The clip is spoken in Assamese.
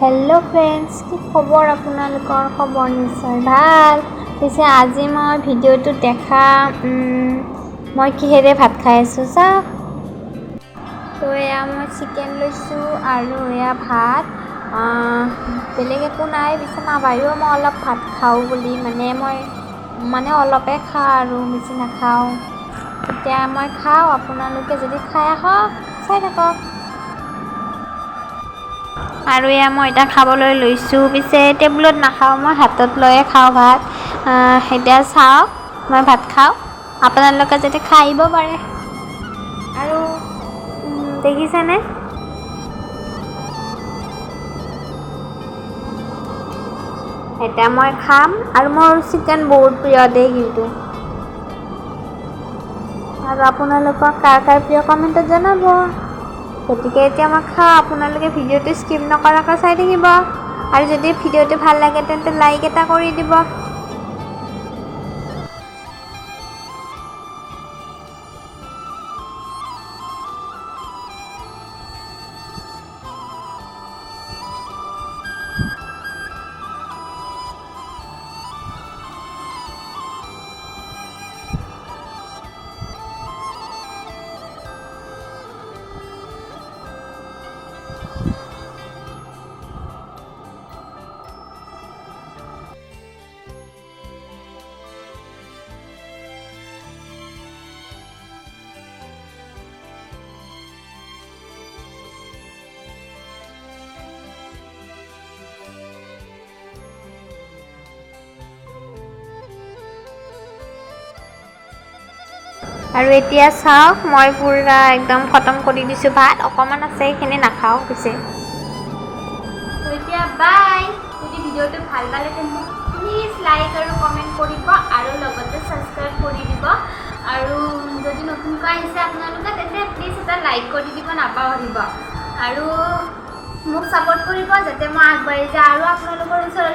হেল্ল' ফ্ৰেণ্ডছ, কি খবৰ আপোনালোকৰ? খবৰ নিশ্চয় ভাল। পিছে আজি মই ভিডিঅ'টোত দেখা মই কিহেৰে ভাত খাই আছোঁ চাওক। তো এয়া মই চিকেন লৈছোঁ আৰু এয়া ভাত, বেলেগ একো নাই। পিছে নাভাবিও মই অলপ ভাত খাওঁ বুলি, মানে মই মানে অলপে খাওঁ আৰু বেছি নাখাওঁ। এতিয়া মই খাওঁ, আপোনালোকে যদি খাই আহক চাই থাকক। আৰু এয়া মই এতিয়া খাবলৈ লৈছোঁ। পিছে টেবুলত নাখাওঁ, মই হাতত লৈয়ে খাওঁ ভাত। এতিয়া চাওক মই ভাত খাওঁ, আপোনালোকে যদি খাই আহিব পাৰে। আৰু দেখিছেনে? এতিয়া মই খাম। আৰু মোৰ চিকেন বহুত প্ৰিয় দেই কিন্তু। আৰু আপোনালোকৰ কাৰ কাৰ প্ৰিয় কমেণ্টত জনাব। গতিকে এতিয়া মই খাওঁ, আপোনালোকে ভিডিঅ'টো স্কিপ নকৰাকৈ চাই থাকিব। আৰু যদি ভিডিঅ'টো ভাল লাগে তেন্তে লাইক এটা কৰি দিব। আৰু এতিয়া চাওক মই পুৰা একদম খতম কৰি দিছোঁ ভাত, অকণমান আছে সেইখিনি নাখাওঁ পিছে। এতিয়া বাই। যদি ভিডিঅ'টো ভাল পালে তেন্তে প্লিজ লাইক আৰু কমেণ্ট কৰিব আৰু লগতে ছাবস্ক্ৰাইব কৰি দিব। আৰু যদি নতুনকৈ আহিছে আপোনালোকে তেন্তে প্লিজ এটা লাইক কৰি দিব নাপাহৰিব। আৰু মোক ছাপোৰ্ট কৰিব যাতে মই আগবাঢ়ি যাওঁ আৰু আপোনালোকৰ ওচৰত